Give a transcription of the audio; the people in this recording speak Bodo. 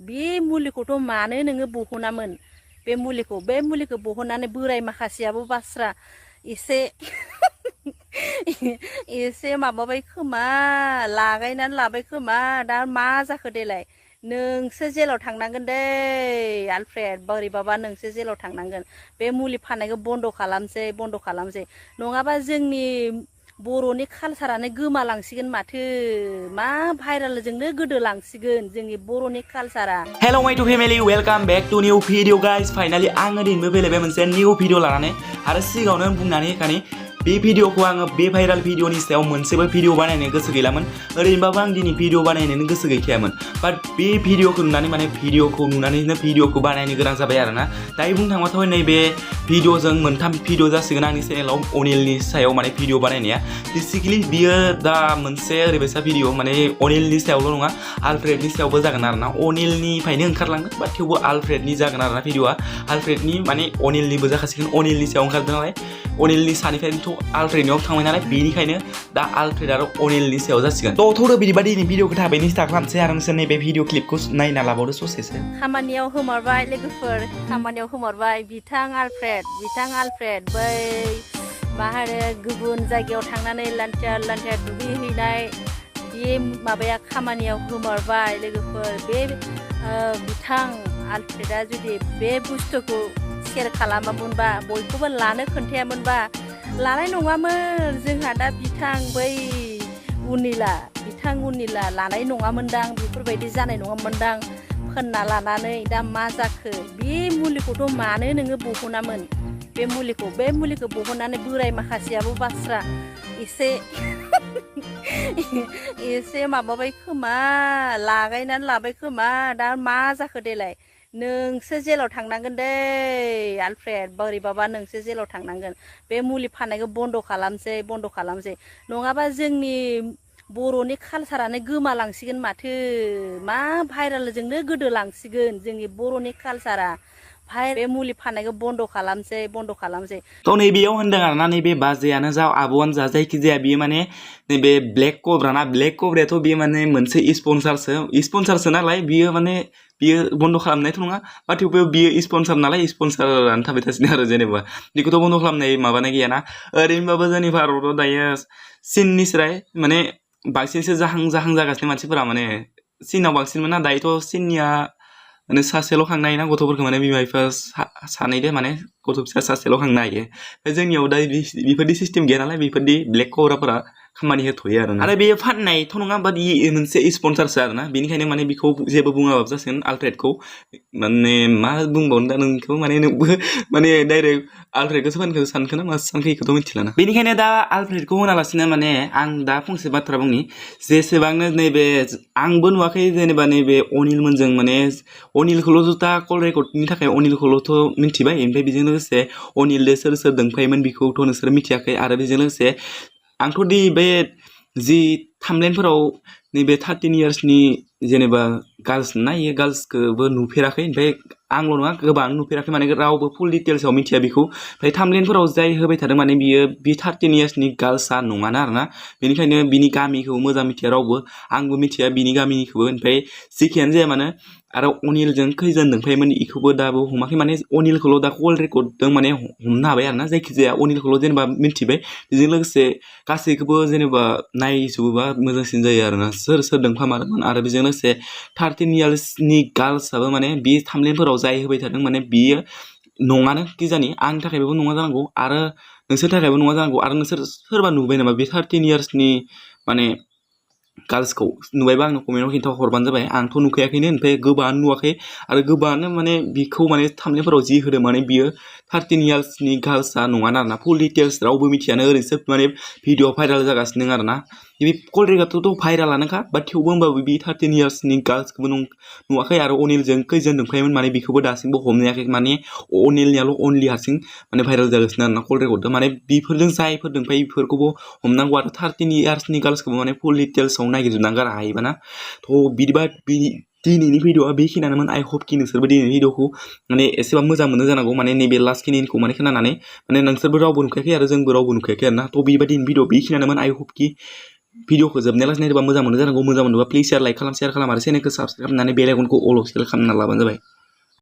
बे मुलिखौथ' मानो नोङो बहनामोन बे मुलिखौ बहननानै बोराय माखासेयाबो बास्रा एसे एसे माबाबाय खोमा लागायनानै लाबाय खोमा दा मा जाखो देलाय नोंसो जेलाव थांनांगोन दै आलफ्रेड बोरैबाबा नोंसो जेलाव थांनांगोन बे मुलि फाननायखौ बन्द' खालामसै नङाबा जोंनि बर'नि कालसारानो गोमालांसिगोन माथो मा भाइरालजोंनो गोदोलांसिगोन जोंनि बर'नि कालसारा। Hello my to family welcome back to new video guys finally आङो दिनैबो फैलायबाय मोनसे न्यू भिडियो लानानै आरो सिगाङावनो बुंनानै होखानि बे भिडियोखौ आङो बे भाइराल भिडियोनि सायाव मोनसेबो भिडियो बानायनो गोसो गैलामोन ओरैनोबाबो आं दिनै भिडियो बानायनो गोसो गैखायामोन बाट बे भिडियोखौ नुनानै माने भिडियोखौ बानायनो गोनां जाबाय आरोना दायो बुंनो थाङोबाथ' नैबे भिडियोजों मोनथाम भिडियो जासिगोन आंनि चेनेलाव अनिलनि सायाव माने भिडियो बानायनाया बेसिकली बियो दा मोनसे ओरैबायसा भिडियो माने अनिलनि सायावल' नङा आलफ्रेडनि सायावबो जागोन आरोना अनिलनिफ्रायनो ओंखारलांगोन बाट थेवबो आलफ्रेडनि जागोन आरोना भिडियोआ आलफ्रेडनि माने अनिलनिबो जाखासिगोन अनिलनि सायाव ओंखारदों नालाय अनिलनि सानिफ्रायनोथ' आलफ्रेडनियाव थांबाय नालाय बेनिखायनो दा आलफ्रेड आरो अनिलनि सायाव जासिगोन थ' बिदिबा दिनै भिडियोखौ थाबैनो स्टार्ट खालामसै आरो नोंसोर नैबे भिडियो क्लिपखौ नायना लाबावदो ससेसो खामानियाव होमरबाय लोगोफोर खामानियाव होमरबाय बिथां आलफ्रेड बै मा होनो गुबुन जायगायाव थांनानै लान्थिया दुगैहैनाय बे माबाया खामानियाव होमरबाय लोगोफोर बे बिथां आलफ्रेडा जुदि बे बुस्थुखौ शेयार खालामामोनबा बयखौबो लानो खोन्थायामोनबा लानाय नङामोन जोंहा दा बिथां उनिला लानाय नङामोनदां बेफोरबायदि जानाय नङामोनदां फोनना लानानै दा मा जाखो बे मुलिखौथ' मानो नोङो बहनामोन बे मुलिखौ बहननानै बोराय माखासेयाबो बास्रा एसे माबाबाय खोमा लागायनानै लाबाय खोमा दा मा जाखो देलाय नोंसो जेलाव थांनांगोन दै आलफ्रेड बोरैबाबा नोंसो जेलाव थांनांगोन बे मुलि फाननायखौ बन्द' खालामसै नङाबा जोंनि बर'नि कालसारानो गोमालांसिगोन माथो मा भाइरालजोंनो गोदोलांसिगोन जोंनि बर'नि कालसारा बे मुलि फाननायखौ बन्द' खालामसै थ' नैबेयाव होनदों आरोना नैबे बाजैयानो जा आब'आनो जा जायखिजाया बियो माने नैबे ब्लेक कब्रायाथ' बियो माने मोनसे स्पन्सारसो नालाय बियो बन्द' खालामनायथ' नङा बाट थेवबो बियो स्पन्सारानो थाबाय थासिगोन आरो जेनेबा बेखौथ' बन्द' खालामनाय माबानाय गैयाना ओरैनोबाबो जोंनि भारताव दायो चीननिस्राय माने बांसिनसो जाहां जागासिनो मानसिफोरा माने चीनाव बांसिनमोन ना दायोथ' चीननिया माने सासेल' खांनो हायोना गथ'फोरखौ माने बिमा बिफा सानैदो माने गथ' फिसा सासेल' खांनो हायो जोंनियाव दा बेफोरदि सिस्टेम गैया नालाय बेफोरदि ब्लेक कब्राफोरा खामानि होथ'यो आरो बेयो फाननायथ' नङा बाट मोनसे स्पन्सारसो आरोना बेनिखायनो माने बेखौ जेबो बुङाबाबो जासिगोन आलफ्रेडखौ माने मा बुंबावनो दा नोंखौ माने नोंबो माने डाइरेक्ट आलफ्रेडखौसो सानखो ना मा सानखो बेखौथ' मिथिलाना बेनिखायनो दा आलफ्रेडखौ होनालासिनो माने आं दा फंसे बाथ्रा बुंनि जेसेबांनो नैबे आंबो नुवाखै जेनेबा नैबे अनिलमोनजों माने अनिलखौल' दा कल रेकर्डनि थाखाय अनिलखौल'थ' मिथिबाय ओमफ्राय बेजों लोगोसे अनिलजों सोर दंफायोमोन बेखौथ' नोंसोर मिथियाखै आरो बेजों लोगोसे आंथ' बे जि थामलेनफोराव नैबे 13 इयार्सनि जेनेबा गार्ल्स नायो गार्ल्सखौबो नुफेराखै ओमफ्राय आंल' नङा गोबां नुफेराखै माने रावबो फुल डिटेल्सआव मिथिया बेखौ ओमफ्राय थामलेनफोराव जाय होबाय थादों माने बियो 13 इयार्सनि गार्ल्सआ नङाना आरोना बेनिखायनो बिनि गामिखौ मोजां मिथिया रावबो आंबो मिथिया बिनि गामिनिखौबो ओमफ्राय जेखियानो जाया मानो आरो अनिलजों खैजोन दंफायोमोन बेखौबो दाबो हमाखै माने अनिलखौल' दा कल रेकर्डजों माने हमनो हाबाय आरोना जायखिजाया अनिलखौल' जेनेबा मिथिबाय बेजों लोगोसे गासैखौबो जेनेबा नायजोबोबा मोजांसिन जायो आरोना सोर दोंफामारमोन आरो बेजों लोगोसे 13 इयार्सनि गार्ल्सआबो माने बे थामलेनफोराव जाय होबाय थादों माने बियो नङानो किजानि आंनि थाखायबो नङा जानांगौ आरो नोंसोर थाखायबो नङा जानांगौ आरो नोंसोर सोरबा नुबाय नामा बे 13 इयार्सनि माने गार्ल्सखौ नुबायबा आंनो कमेन्टआव खिन्था हरबानो जाबाय आंथ' नुखायाखैनो ओमफ्राय गोबाङानो नुवाखै आरो गोबाङानो माने बिखौ माने थामलेनफोराव जि होदों माने बियो 13 इयार्सनि गार्ल्सआ नङा आरोना फुल डिटेल्स रावबो मिथियानो ओरैनोसो माने भिडिअ भाइराल जागासिनो दं आरोना बे कल रेकर्डथ' भाइरालानोखा बाट थेवबो होमबाबो बे 13 इयार्सनि गार्ल्सखौबो नुवाखै आरो अनिलजों खैजोन दंफायोमोन माने बेखौबो दासिमबो हमनो हायाखै माने अनिलनियाल' अनलि हारसिं माने भाइराल जागासिनो आरोना कल रेकर्डजों माने बेफोरजों जायफोर दंफायो बेफोरखौबो हमनांगौ आरो 13 इयार्सनि गार्ल्सखौबो माने फुल डिटेल्सआव नागिरजोबनानै गारा हायोबाना थ' बिदिबा दिनैनि भिडिअआ बेखिनियानोमोन आइ हप कि नोंसोरबो दिनैनि भिडिअखौ माने एसेबां मोजां मोनो जानांगौ माने नैबे लास्टखिनिखौ माने खोनानानै माने नोंसोरबो रावबो नुखायाखै आरो जोंबो रावबो नुखायाखै आरोना थ' बेबायदिनि भिडिअ बेखिनियानोमोन आइ हप कि भिडिअखौ जोबनायालासे नायदोंबा मोजां मोनो जानांगौ मोजां मोनोबा प्लिज शेयार लाइक खालाम शेयार खालाम आरो चेनेलखौ साबसक्राइब खालामनानै बेल आइकनखौ अल सेलेक्ट खालामना लाबानो जाबाय